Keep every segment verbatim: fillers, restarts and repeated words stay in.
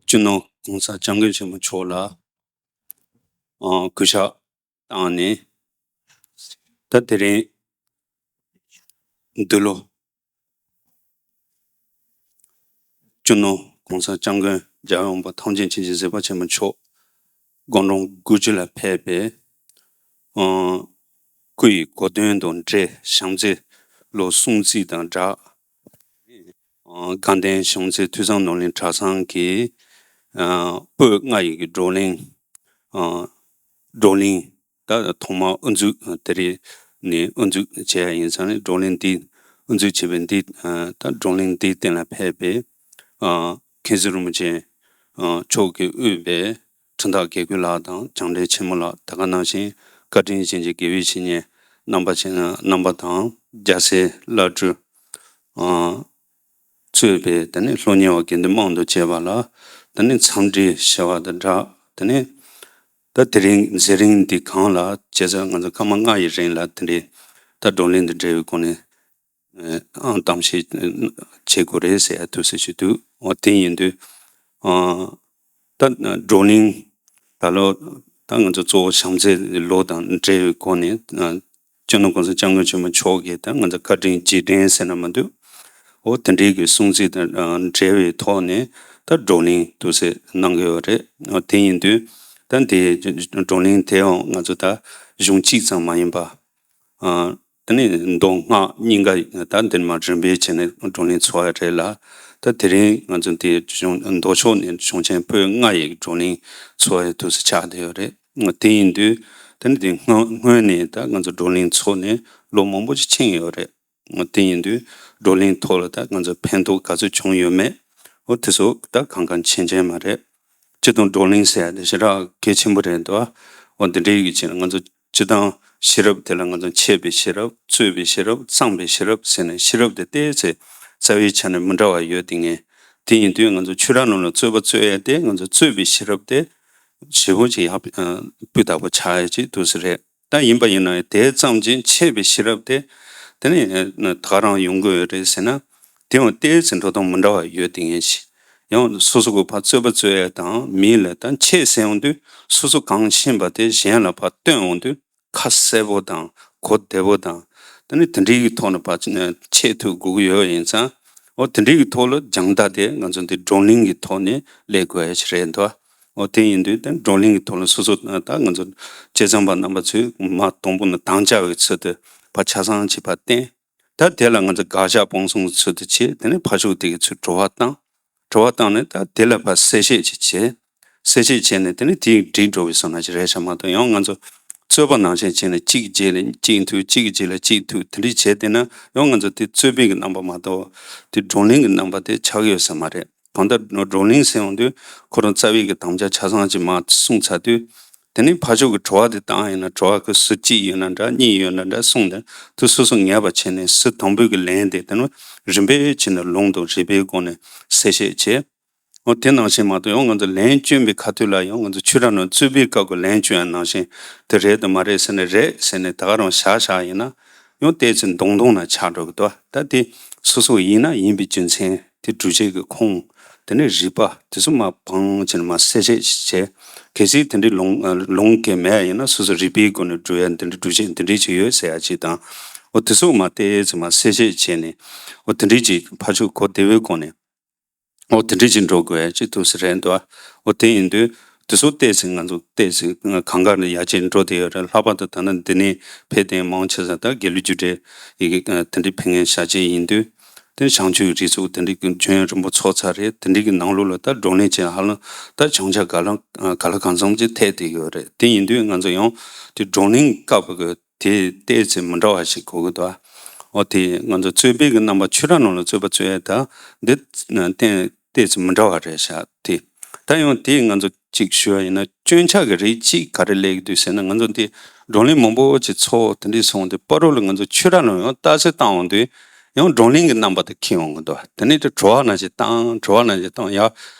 སྤྱི་ནོར་༸གོང་ས་༸སྐྱབས་མགོན་ཆེན་པོ་མཆོག་ལ་ཨ་གུས་ཕྱག་བཏང་ནས། ད་དེ་རིང་འདི་ལོ་སྤྱི་ནོར་༸གོང་ས་༸སྐྱབས་མགོན་རྒྱལ་བའི་དབང་པོ་ཐམས་ཅད་མཁྱེན་ཅིང་གཟིགས་པ་ཆེན་པོ་མཆོག་དགུང་གྲངས་དགུ་བཅུ་ལ་ཕེབས་པའི་ཨ་སྐུ་ཡི་གོ་སྟོན་དང་འབྲེལ་བྱམས་བརྩེའི་ལོ་སྲུང་བརྩི་དང་སྦྲགས། ཨ་དགའ་ལྡན་བྱམས་བརྩེ་ཐོས་བསམ་ནོར་གླིང་གྲྭ་ཚང་གི་ཨ་པོད་ལྔ་ཡི་གི་བགྲོ་གླེང་ཨ་བགྲོ་གླེང་ད་ཐོག་མར་དབུ་འཛུགས་དེ་རིང་ནས་དབུ་འཛུགས་བྱས་ཡིན་ཙང་ནས། བགྲོ་གླེང་འདི་དབུ་འཛུགས་བྱས་པའི་འདི་ཨ་ད་བགྲོ་གླེང་འདིའི་སྟེང་ལ་ཕེབས་པའི་ཨ་མཁན་ཟུར་རིན་པོ་ཆེ་ཨ་མཆོག་གིས་དབུས་པའི་ཁྲིམས་བདག་དགེ་བསྐོས་ལགས་དང་། བྱང་འདྲེན་ཆེན་མོ་ལགས། ད་ག་ནང་བཞིན་བཀའ་དྲིན་ཅན་གྱི་དགེ་བའི་བཤེས་གཉེན་རྣམ་པ་ཆེ་རྣམ་པ་དང་། རྒྱལ་སྲས་བླ་སྤྲུལ་ཨ་གཙོས་པའི་དེ་ནས་སློབ་གཉེར་བ་དགེ་འདུན་མང་དུ་བཅས་པ་ལ། དེ་ནས་འཚམས་འདྲི་ཞུ་བ་དང་སྦྲགས། དེ་ནས་ད་དེ་རིང་མཛད་རིམ་འདི་སྒང་ལ་བྱས་ཙང་ང་ཚོ་སྐར་མ་ལྔ་ཡི་རིང་ལ་དེ་འདྲའི་ད་བགྲོ་གླེང་དང་འབྲེལ་བའི་སྒོ་ནས་ཨ་གཏམ་བཤད་བྱེད་དགོས་རེད་ཟེར་ཡ་ཐུགས་སུ་ཆུད་འདུག་འོ་དེ་ཡིན་དུས་ཨ་ད་བགྲོ་གླེང་ད་ལོ་ད་ང་ཚོ་གཙོ་བོ་བྱམས་བརྩེའི་ལོ་དང་འབྲེལ་བའི་སྒོ་ནས་ཨ་སྤྱི་ནོར་༸གོང་ས་༸སྐྱབས་མགོན་ཆེན་པོ་མཆོག་གིས་ད་ང་ཚོ་བཀའ་དྲིན་རྗེས་དྲན་ཟེར་ན་མི་འདུག་འོ་དེ་འདྲའི་གི་སྲུང་བརྩི་དང་ཨ་འབྲེལ་བའི་ཐོག་ནས་ད་བགྲོ་གླེང་དུ་ཟེར་གནང་གི་ཡོད་རེད། འོ་དེ་ཡིན་དུས་ད་འདི་བགྲོ་གླེང་དེའང་ང་ཚོ་ད་གཞུང་གཅིག་ཙམ་མ་ཡིན་པ། ཨ་དེ་ནས་མདོ་སྔགས་གཉིས་ཀ་ད་འདི་མ་རིམ་པས་བྱས་ནས་བགྲོ་གླེང་ཚོགས་ཡ་རེད་ལ། ད་དེ་རིང་ང་ཚོ་འདི་གཞུང་མདོ་ཕྱོགས་ནས་གཞུང་ཆེན་པོད་ལྔ་ཡི་བགྲོ་གླེང་ཚོགས་ཡ་དུས་སུ་ཆགས་བསྡད་ཡོད་རེད། དེ་ཡིན་དུས་དེ་ནི་དེ་སྔོན་སྔོན་ནས་ད་ང་ཚོ་བགྲོ་གླེང་ཚོགས་ནས་ལོ་མང་པོ་ཅིག་ཕྱིན་ཡོད་རེད། དེ་ཡིན་དུས་བགྲོ་གླེང་ཐོག་ལ་ད་ང་ཚོ་ཕན་ཐོགས་ག་ཚོད་བྱུང་ཡོད་མེད། འོ་དེ་ཚོ་ད་གང་གང་མཁྱེན་མཁྱེན་མ་རེད། སྤྱིར་བཏང་བགྲོ་གླེང་ཟེར་ཡ་དེ་ཞེ་དྲག་གལ་ཆེན་པོ་རེད་འདུག་འོ་འདི་འདྲའི་ཡིག་ཆེན་ང་ཚོ་སྤྱིར་བཏང་ཤེས་རབ་དེ་ལ་ང་ཚོ་འཆད་པའི་ཤེས་རབ། རྩོད་པའི་ཤེས་རབ། གཙང་པའི་ཤེས་རབ་ཟེར་ནས་ཤེས་རབ་དེ་ཏོག་ཙམ་རྩ་བའི་ཆ་ནས་མི་འདྲ་བ་ཡོད་དེ་ངས། དེ་ཡིན་དུས་ང་ཚོ་ཆོས་ར་ནང་ལ་རྩོད་པ་རྩོད་ཡ་དེ་ང་ཚོ་རྩོད་པའི་ཤེས་རབ་དེ་ཞེ་པོ་ཅིག་ཡག་པོ་སྤུས་དག་པོ་ཆགས་ཡ་ཅིག་འདུག་ས་རེད། ད་ཡིན་པ་ཡིན་ན་དེ་ཙམ་གྱིས་འཆད་པའི་ཤེས་རབ་དེ་དེ་ནི་ད་ག་རང་ཡོང་གི་ཡོད་རེད་ཟེར་ན། དེ་ཡང་ཏོག་ཙམ་འགྲོ་སྟངས་མི་འདྲ་བ་ཡོད་དེ་ངེས་ཤིང་། ཡང་སོ་སོ་གི་ཕར་རྩོད་པ་རྩོད་ཡ་དང་མི་ལ་ད་འཆད་ཟེར་ཡོང་དུས་སོ་སོ་གང་ཤེས་པ་དེ་གཞན་ལ་ཕར་སྟོན་འོང་དུས་ཁ་གསལ་པོ་དང་གོ་བདེ་པོ་དང་། དེ་ནི་དེ་འདྲའི་གི་ཐོག་ནས་ཕར་འཆད་ཐུབ་དགོས་ཀྱི་ཡོད་པ་ཡིན་ཙང་། འོ་དེ་འདྲའི་གི་ཐོག་ལ་སྦྱང་བརྡར་དེ་ང་ཚོ་འདི་བགྲོ་གླེང་གི་ཐོག་ནས་སླེབས་དགོས་ཡ་ཞིག་རེད་འདུག་འོ་དེ་ཡིན་དུས་ད་བགྲོ་གླེང་གི་ཐོག་ལ་སོ་སོ་ད་ང་ཚོ་བྱས་ཙང་པ་རྣམ་པ་ཚོས་མ་དང་པོ་ནས་དམ་བཅའ་བའི་ཚུལ་དུ་ཕར་ཆ་ཚང་ཅིག་ཕར་བསྟན། ད་དེ་ལ་ང་ཚོ་དགག་བཞག་སྤང་གསུམ་གྱི་ཚུལ་དུ་བྱས། དེ་ནས་ཕར་ཕྱོགས་དེ་གི་ཚུར་དྲི་བ་བཏང་། དྲི་བ་བཏང་ནས་ད་དེ་ལ་ཕར་གསལ་བཤད་ཅིག་བྱས། གསལ་བཤད་བྱས་ནས་དེ་ནས་དེ་འགྲིག་འགྲོ་བའི་བཟོ་ན་ཅིག་རེད་ཤག་མ་གཏོགས་ཡང་ང་ཚོ་རྩོད་པ་ནང་བཞིན་བྱས་ནས་གཅིག་རྗེས་ལ་གཅིག་མཐུད། གཅིག་རྗེས་ལ་གཅིག་མཐུད། དེ་འདྲ་བྱས་བསྡད་ན་ཡང་ང་ཚོ་དེ་རྩོད་པའི་གི་རྣམ་པ་མ་གཏོགས་དེ་བགྲོ་གླེང་གི་རྣམ་པ་དེ་ཆགས་ཡོད་ས་མ་རེད། གང་ལྟར་བགྲོ་གླེང་ཟེར་ཡོང་དུས་ཁོ་རང་རྩ་བའི་གི་དམ་བཅའ་ཆ་ཚང་ཅིག་མར་གསུངས་ཚར་དུས། དེ་ནས་ཕར་ཕྱོགས་ཀྱི་དྲི་བ་དེ་བཏང་ཡིན་ན་དྲི་བ་ཁོ་ཟུར་གཅིག་ཡོད་ན་འདྲ། གཉིས་ཡོད་ན་འདྲ། གསུམ་དེ་དུས་སོ་སོ་ངེས་པ་བྱས་ནས་ཟུར་དང་པོའི་གི་ལན་དེ་དེ་ནས་རིམ་པས་བྱས་ནས་ལུང་དང་རིགས་པའི་སྒོ་ནས་གསལ་བཤད་བྱས། འོ་དེ་ནང་བཞིན་མ་གཏོགས་ཡང་ང་ཚོ་ལན་བསྐྱོན་པའི་ཁ་ཐུག་ལ་ཡང་ང་ཚོ་ཆོས་ར་ནང་རྩོད་པའི་སྐབས་ཀྱི་ལན་བསྐྱོན་ཡ་ནང་བཞིན་དེ་རེད་དང་མ་རེད་ཟེར་ནས་རེད་ཟེར་ནས་ད་ག་རང་བཞག་བཞག་ཡིན་ན་ཡང་ཏོག་ཙམ་མདོག་མདོག་ན་ཆགས་འགྲོ་གི་འདུག་ད་དེ་སོ་སོ་ཡིན་ན་ཡིན་པའི་རྒྱུ་མཚན། དེ་སྒྲུབ་བྱེད་ཀྱི་ཁུངས། དེ་ནས་རིགས་པ་དེ་ཚོ་མར་སྤང་བྱས་ནས་མར་གསལ་བཤད་བྱས། གལ་སྲིད་དེ་འདྲའི་ལུང་ལུང་གལ་མེད་ཡིན་ན་སོ་སོ་རིགས་པའི་སྒོ་ནས་སྒྲུབ་ཡ་འདི་འདྲ་སྒྲུབ་བྱེད་འདི་འདྲའི་ཅིག་ཡོད་ཟེར་ཡ་ཅིག་དང་། འོ་དེ་ཚོ་མར་ཏོག་ཙམ་མར་གསལ་བཤད་བྱས་ནས། འོ་དེ་འདྲའི་ཅིག་ཕར་ཕྱོགས་གོ་བདེ་བའི་སྒོ་ནས། འོ་དེ་འདྲའི་ཅིག་འགྲོ་དགོས་ཡ་ཅིག་འདུག་ས་རེད་འདུག་འོ་དེ་ཡིན་དུས་དེ་ཚོ་ཏོག་ཙམ་ང་ཚོ་ཏོག་ཙམ་གང་ག་ནས་ཡར་རྒྱས་འགྲོ་བསྡད་ཡོད་རེད། ལྷག་པར་དུ་ད་ནི་འདི་ནས་ཕེབས་མཁན་མང་ཆེ་ས་ད་དགེ་ལུགས་རྒྱུགས་སྤྲོད་ཡི་གེ་དེ་འདྲའི་ཕེབས་མཁན་ཞལ་ཆེ་ཡིན་དུས། དེ་བྱང་ཆུབ་རིགས་ཚོགས་དེ་འདྲའི་གི་འཇོན་རིང་པོ་ཚོགས་ཚར་རེད། དེ་འདྲའི་གི་ནང་ལོགས་ལ་ད་བགྲོ་གླེང་བྱས་ཧ་ལམ་ད་བྱང་ཆ་ག་ལ་ག་ལ་གང་འཚམ་ཅིག་ཐེབས་བསྡད་ཡོད་རེད། དེ་ཡིན་དུས་ང་ཚོ་ཡང་དེ་བགྲོ་གླེང་སྐབས་ཀྱི་དེ་ཏོག་ཙམ་མི་འདྲ་བ་ཞིག་གོ་གི་འདུག་འོ་དེ་ང་ཚོ་རྩོད་པའི་གི་རྣམ་པ་ཆོས་ར་ནང་ལ་རྩོད་པ་རྩོད་ཡ་ད་འདི་གཏན་ཏོག་ཙམ་མི་འདྲ་བ་རེད་ཤག་དེ་ད་ཡང་དེ་ང་ཚོ་གཅིག་ཞུ་བ་ཡིན་ན་སྐྱོན་ཆ་གི་རིགས་གཅིག་ག་རེ་སླེབས་ཀྱི་འདུག་ཟེར་ན། ང་ཚོ་འདི་བགྲོ་གླེང་མང་པོ་ཅིག་ཚོགས་དེ་འདྲ་སོང་དུས་བར་དུ་ལ་ང་ཚོ་ཆོས་ར་ནང་ཡང་རྟགས་གསལ་བཏང་འོང་དུས་ཡང་བགྲོ་གླེང་གི་རྣམ་པ་དེ་འཁྱེར་འོང་གི་འདུག་དེ་ནས་དེ་དྲི་བ་ནང་བཞིན་བཏང་། དྲི་བ་ནང་བཞིན་བཏང་ཡ།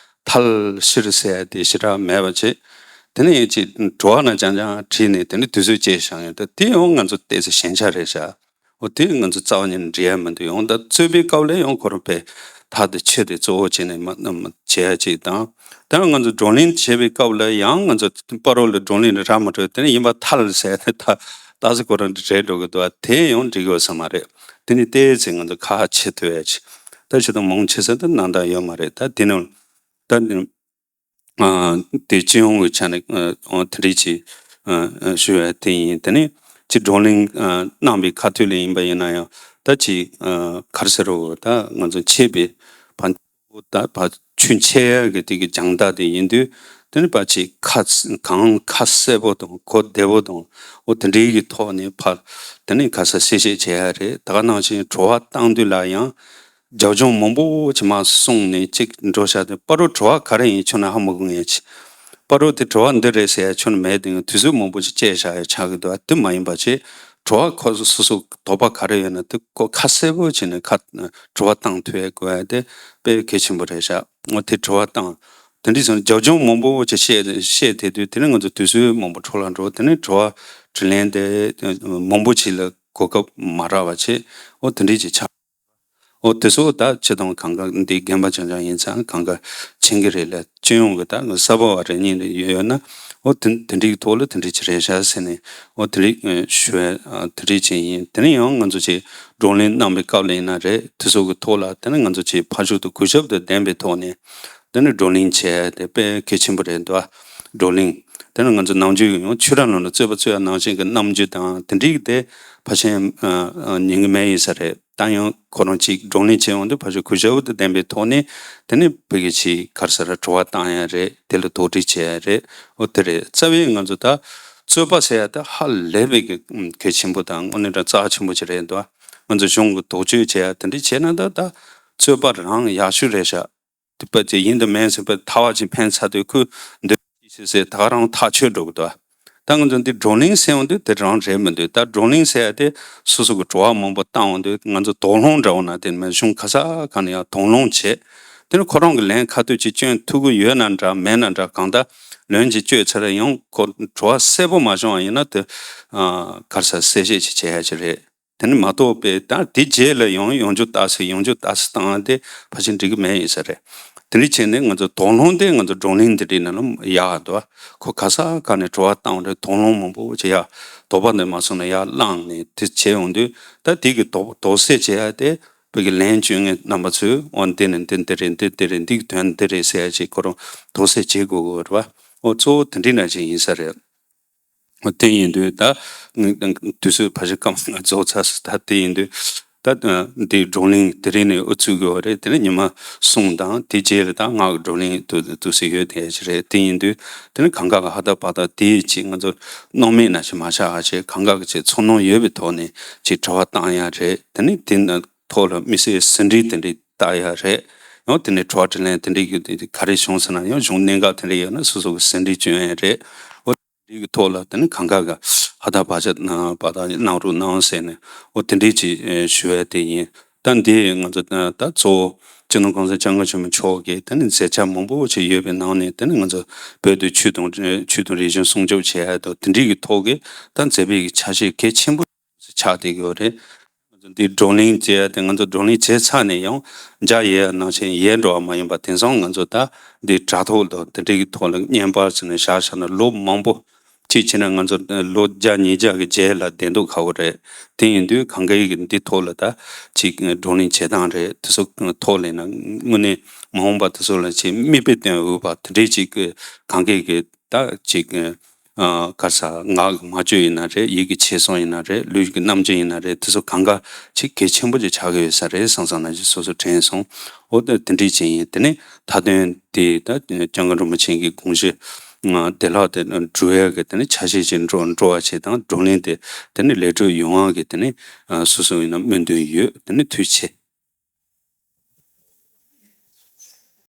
ཐལ་ཕྱིར་ཟེར་ཡ་དེ་ཞེ་དྲག་མེད་པ་བྱས། དེ་ནས་ཅིག་དྲི་བ་ནང་རྐྱང་རྐྱང་དྲིས་ནས་དེ་ནས་དུས་ཚོད་བཅད་བཞག་ཡོད། ད་དེ་ཡང་ང་ཚོ་ཏོག་ཙམ་ཞན་ཆ་རེད་ཤག་འོ་དེ་ང་ཚོ་རྩ་བ་ཉིད་ནས་འགྲིག་ཡ་མི་འདུག་ཡང་ད་རྩོད་པའི་སྐབས་ལ་ཡང་ཁོ་རང་དཔེ་ད་ ཁ་དེ་ཆུ་དེ་གཙོ་བོ་བྱས་ནས་མ་མ་བྱེད་ཡ་ཅིག་དང་། ད་ང་ཚོ་བགྲོ་གླེང་བྱེད་པའི་སྐབས་ལ་ཡང་ང་ཚོ་སྤ་རོ་ལ་བགྲོ་གླེང་རག་མ་འགྲོ། དེ་ནས་ཡིན་པ་ཐལ་ཟེར་ནས་ད་ད་ཟེར་ཁོ་རང་འདྲ་བྲལ་འགྲོ་གི་འདུག་བ། དེ་ཡང་འགྲིག་གི་ཡོད་ས་མ་རེད། དེ་ནི་ཏོག་ཙམ་ང་ཚོ་ཁ་ཕྱེ་ཐུབ་ཡ་ཅིག་ད་ཆུ་དང་མང་ཆེ་ས་ད་ནང་ད་ཡོད་མ་རེད། ད་དེ་ནི་ད་ནི། ཨ། དེ་སྤྱི་ཡོངས་ཀྱི་ཆ་ནས་ཨ་དེ་འདྲ་ཅིག་ཨ་ཨ་ཞུ་བ་དེ་ཡིན། དེ་ནས་ཅིག་བགྲོ་གླེང་ཨ་གནང་བའི་ཁ་ཐུག་ལ་ཡིན་པ་ཡིན་ན་ཡང་ད་ཅིག་ཨ་ག་རེ་ཟེར་རོ། ད་ང་ཚོ་འཆད་པའི་བར་ད་བར་ཆུ་འཆད་ཡ་གི་དེ་གི་སྦྱང་བརྡར་དེ་ཡིན་དུས། དེ་ནས་ཕར་ཅིག་ཁ་གང་ཁ་གསལ་པོ་དང་གོ་བདེ་པོ་དང་། འོ་དེ་འདྲའི་གི་ཐོག་ནས་ཕར་དེ་ནས་ག་ས་གསལ་བཤད་བྱེད་ཡ་རེད། ད་ག་ནང་བཞིན་དྲི་བ་བཏང་དུས་ལ་ཡང་། རྒྱབ་ལྗོངས་མང་པོ་ཅིག་མར་སོང་ནས་ཅིག་འགྲོ་བཞག་དེ། སྤ་རོ་དྲི་བ་ག་རེ་ཡིན་ཁྱོན་ནས་ཧ་མ་གོ་མཁན་ཅིག་སྤ་རོ་དེ་དྲི་བ་འདི་རེད་ཟེར་ཡ་ཁྱོན་ནས་མེད། དེ་དུས་ཚོད་མང་པོ་ཅིག་བཅད་བཞག་ཡ་ཆགས་ཀྱི་འདུག་དེ་མ་ཡིན་པ་ཅིག་དྲི་བ་ཁོ་སོ་སོ་དོགས་པ་ག་རེ་ཡོད་ན་དེ་ཁོ་ཁ་གསལ་པོ་བྱས་ནས་ཁ་དྲི་བ་བཏང་ཐུབ་ཡ་དགོས་ཡ་དེ་དཔེ་གལ་ཆེན་པོ་རེད་ཤག་འོ་དེ་དྲི་བ་བཏང་། དེ་འདྲའི་སོང་རྒྱབ་ལྗོངས་མང་པོ་ཅིག་བཤད་བཤད་དེ་དུས། དེ་ནས་ང་ཚོ་དུས་ཚོད་མང་པོ་འཕྲོ་བརླག་འགྲོ། དེ་ནས་དྲི་བ་དྲིས་ལན་དེ་མང་པོ་ཅིག་ལ་གོ་སྐབས་མ་རག་པ་བྱས། འོ་དེ་འདྲའི་ཅིག་ཆགས། འོ་དེ་ཚོ་ད་སྤྱིར་བཏང་གང་ག་འདི་རྒན་པ་རྐྱང་རྐྱང་ཡིན་ཙང་གང་ག་མཁྱེན་གྱི་རེད་ལ། སྤྱི་ཡོངས་ཀྱི་ད་གསར་པ་བ་རེ་གཉིས་རེ་ཡོད་ན། འོ་དེ་དེ་འདྲའི་ཐོག་ལ་དེ་འདྲའི་ཅིག་རེད་ཤག་ཟེར་ནས། འོ་དེ་འདྲའི་ཞུ་བ་དེ་འདྲའི་ཅིག་ཡིན། དེ་ནས་ཡང་ང་ཚོ་ཅིག་བགྲོ་གླེང་གནང་བའི་སྐབས་ལ་ཡིན་ན་རེད། དེ་ཚོ་གི་ཐོག་ལ་དེ་ནས་ང་ཚོ་ཅིག་ཕར་ཕྱོགས་དང་གུས་ཞབས་དང་ལྡན་པའི་ཐོག་ནས་དེ་ནས་བགྲོ་གླེང་བྱས་དེ་དཔེ་གལ་ཆེན་པོ་རེད་འདུག་བགྲོ་གླེང་དེ་ནས་ང་ཚོ་ནམ་རྒྱུན་ཡང་ཆོས་ར་ནང་ལ་རྩོད་པ་རྩོད་ཡ་ནང་བཞིན་གྱི་རྣམ་འགྱུར་དང་དེ་འདྲའི་གི་དེ་ཕལ་ཆེར་ཉན་གི་མེད་ཡིན་ས་རེད། ད་ཡང་ཁོ་རང་ཅིག་བགྲོ་གླེང་བྱེད་ཡོང་དུས་ཕལ་ཆེར་གུས་ཞབས་དང་ལྡན་པའི་ཐོག་ནས་དེ་ནས་བོད་ཀྱི་ཅིག་ག་རེ་ཟེར་ར་དྲི་བ་བཏང་ཡ་རེད། དེ་ལ་དོགས་འདྲི་བྱེད་ཡ་རེད། འོ་དེ་རེད། རྩ་བའི་ང་ཚོ་ད་རྩོད་པ་ཟེར་ཡ་ད་ཧ་ལས་པའི་གི་གལ་ཆེན་པོ་དང་དངོས་གནས་དྲང་རྩ་ཆེན་པོ་ཅིག་རེད་འདུག་ང་ཚོ་གཞུང་གི་དོགས་གཅོད་བྱེད་ཡ་དེ་འདྲ་བྱས་ན་ད་ད་རྩོད་པ་རང་ཡག་ཤོས་རེད་ཤག་དེ་པ་ཅིག་ཡིན་དང་མིན་ཟེར་པ་ཐ་བ་ཅིག་ཕན་ཚ་དུས་ཁོས་འདོད་ཅི་ཟེར་ཟེར་ད་ག་རང་ཐག་ཆོད་འགྲོ་གི་འདུག་ད་ང་ཚོ་འདི་བགྲོ་གླེང་ཟེར་ཡོང་དུས་དེ་རང་རེད་མི་འདུག་ད་བགྲོ་གླེང་ཟེར་ཡ་དེ་སོ་སོ་གི་དྲི་བ་མང་པོ་བཏང་ཡོང་དུས་ང་ཚོ་དོགས་སློང་འདྲ་བོ་ན་དེ་མིན་གཞུང་ག་ས་ག་ནས་ཡང་དོགས་སློང་བྱེད། དེ་ནི་ཁོ་རང་གི་ལན་ཁ་ཐུག་ཅིག་སྐྱོན་ཐུབ་ཀྱི་ཡོད་ན་འདྲ་མེད་ན་འདྲ། གང་ལྟར་ལན་ཅིག་བསྐྱོན་ཚར་ཡང་ཁོ་དྲི་བ་གསལ་པོ་མ་བྱུང་བ་ཡིན་ན་དེ་ག་རེ་ཟེར་གསལ་བཤད་ཅིག་བྱེད་ཡ་ཅིག་རེད། དེ་ནི་མ་གཏོགས་པའི་ད་དེ་རྗེས་ལ་ཡང་ཡང་བསྐྱར་བརྟག་དཔྱད་ཡང་བསྐྱར་བརྟག་དཔྱད་བཏང་ཡ་དེ་ཕལ་ཆེར་འགྲིག་གི་མེད་ཡིན་ས་རེད། དེ་འདྲ་བྱས་ནས་ང་ཚོ་དོགས་སློང་དེ་ང་ཚོ་བགྲོ་གླེང་འདི་འདྲའི་ནང་ལ་ཡག་འདུག་ཁོ་ག་ས་ག་ནས་དྲི་བ་བཏང་རེད། དོགས་སློང་མང་པོ་བྱེད་ཡ། དོགས་པ་འདི་མ་སོང་ན་ཡར་བསླངས་ནས་དེ་བྱས་ཡོང་དུས་ད་དེ་གི་དོགས་དོགས་སེལ་བྱེད་ཡ་དེ་བོད་ཀྱི་ལན་བསྐྱོན་མཁན་རྣམ་པ་ཚོས་འོ་འདི་ནི་འདི་འདི་རེད། འདི་འདི་རེད། འདི་གི་དོན་འདི་རེད་ཟེར་ཡ་ཅིག་ཁོ་རང་དོགས་སེལ་བྱེད་དགོས་དགོས་རེད་བ། འོ་གཙོ་བོ་དེ་འདྲའི་ནང་བཞིན་ཡིན་ས་རེད། དེ་ཡིན་དུས་ད་དུས་ཚོད་ཕལ་ཆེར་སྐར་མ་ལྔ་རྫོགས་ཚར་སོང་། ད་དེ་ཡིན་དུས་ད་འདི་བགྲོ་གླེང་དེ་རིང་ནས་འགོ་ཚུགས་དགོས་པ་རེད། དེ་ནས་ཉི་མ་གསུམ་དང་དེ་རྗེས་ལ་ད་ང་གི་བགྲོ་གླེང་དུ་དུས་ཚོད་ཡོད་དེ་ཅི་རེད། དེ་ཡིན་དུས་དེ་ནས་གང་ག་གི་ཧ་ད་པ་ད་དེ་ཅིག་ང་ཚོ་སྣང་མེད་ན་ཞིག་མ་ཆགས་ཨ་ཅེ་གང་ག་གི་ཅིག་ཚོར་སྣང་ཡོད་པའི་ཐོག་ནས་ཅིག་དྲི་བ་བཏང་ཡ་རེད། དེ་ནས་དེ་ནས་ཐོག་ལ་དམིགས་བསལ་ཟིན་བྲིས་དེ་འདྲ་བཏང་ཡ་རེད། ཡང་དེ་ནས་དྲི་བ་དྲིས་ལན་དེ་འདྲ་གི་དེ་ག་རེ་བྱུང་ཟེར་ན་ཡང་གཞུང་གནད་འགག་དེ་འདྲ་ཡོད་ན་སོ་སོ་གི་ཟིན་བྲིས་བསྐྱོན་ཡ་རེད། འོ་དེ་གི་ཐོག་ལ་དེ་ནས་གང་ག་ག་ཧ་ད་བར་ཆད་ན་བར་ཐག་གནང་རོགས་གནང་ཟེར་ནས་འོ་དེ་འདྲ་ཅིག་ཞུ་ཡ་དེ་ཡིན། ད་འདི་ང་ཚོ་ད་གཙོ་བོ་སྤྱི་ནོར་༸གོང་ས་༸སྐྱབས་མགོན་ཆེན་པོ་མཆོག་གིས་དེ་ནས་མཛད་འཆར་མང་པོ་ཅིག་ཡོད་པའི་ནང་ནས་དེ་ནས་ང་ཚོ་བོད་དུ་ཆོས་དང་ཆོས་དང་རིག་གཞུང་སྲུང་སྐྱོབ་བྱེད་ཡ་དང་དེ་འདྲ་གི་ཐོག་གི་ད་མཛད་པའི་གི་ཆ་ཤས་གལ་ཆེན་པོ་ཆགས་བསྡད་ཀྱི་ཡོད་རེད། ང་ཚོ་འདི་བགྲོ་གླེང་བྱས་ཏེ་ང་ཚོ་བགྲོ་གླེང་བྱས་ཚར་ནས་ཡང་མཇལ་ཡས་ནང་བཞིན་ཡལ་འགྲོ་བ་མ་ཡིན་པ། དེང་སང་ང་ཚོ་ད་འདི་དྲ་ཐོག་དང་དེ་འདྲའི་གི་ཐོག་ལ་བརྙན་པར་བྱས་ནས་བཞག་བཞག་ན་ལོ་མང་པོ་གཅིག་བྱས་ན་ང་ཚོ་ལོ་བརྒྱ་ཉིས་བརྒྱ་གི་རྗེས་ལ་བསྡད་མདོག་ཁ་པོ་རེད། དེ་ཡིན་དུས་གང་གའི་གི་འདི་ཐོག་ལ་ད་ཅིག་བགྲོ་གླེང་བྱེད་སྟངས་རེད། དེ་ཚོ་ཐོག་ལ་ཡིན་ན་དངོས་གནས་མ་འོངས་པ་དེ་ཚོ་ལ་ཅིག་མིག་དཔེ་སྟོན་འོས་པ་དེ་འདྲའི་ཅིག་གི་གང་གའི་གི་ད་ཅིག་ཨ་ག་རེ་ཟེར་ངག་གི་སྨྲ་བརྗོད་ཡིན་ན་རེད། ཡིད་ཀྱི་འཆད་སོང་ཡིན་ན་རེད། ལུས་ཀྱི་རྣམ་འགྱུར་ཡིན་ན་རེད། དེ་ཚོ་གང་ག་ཅིག་གལ་ཆེན་པོ་ཅིག་ཆགས་ཀྱི་ཡོད་ས་རེད་བསམ་བསམ་ནང་བཞིན་སོ་སོ་དྲན་སོང་། འོ་ད་དེ་འདྲའི་ཅིག་ཡིན། དེ་ནས་མཐའ་དོན་དེ་ད་༸སྐྱབས་མགོན་རིན་པོ་ཆེ་གི་དགོངས་གཞི་བདེ་བླག་དེ་འགྲུབ་ཡ་གི་དེ་ནས་ཆ་ཤས་ཅིག་འགྲོ་འགྲོ་བ་ཅིག་དང་བགྲོ་གླེང་དེ་དེ་ནས་ལེགས་གྲུབ་ཡོང་བ་གི་དེ་ནས་སོ་སོ་ཡིན་ན་སྨོན་འདུན་ཡོད། དེ་ནས་ཐུགས་རྗེ་ཆེ།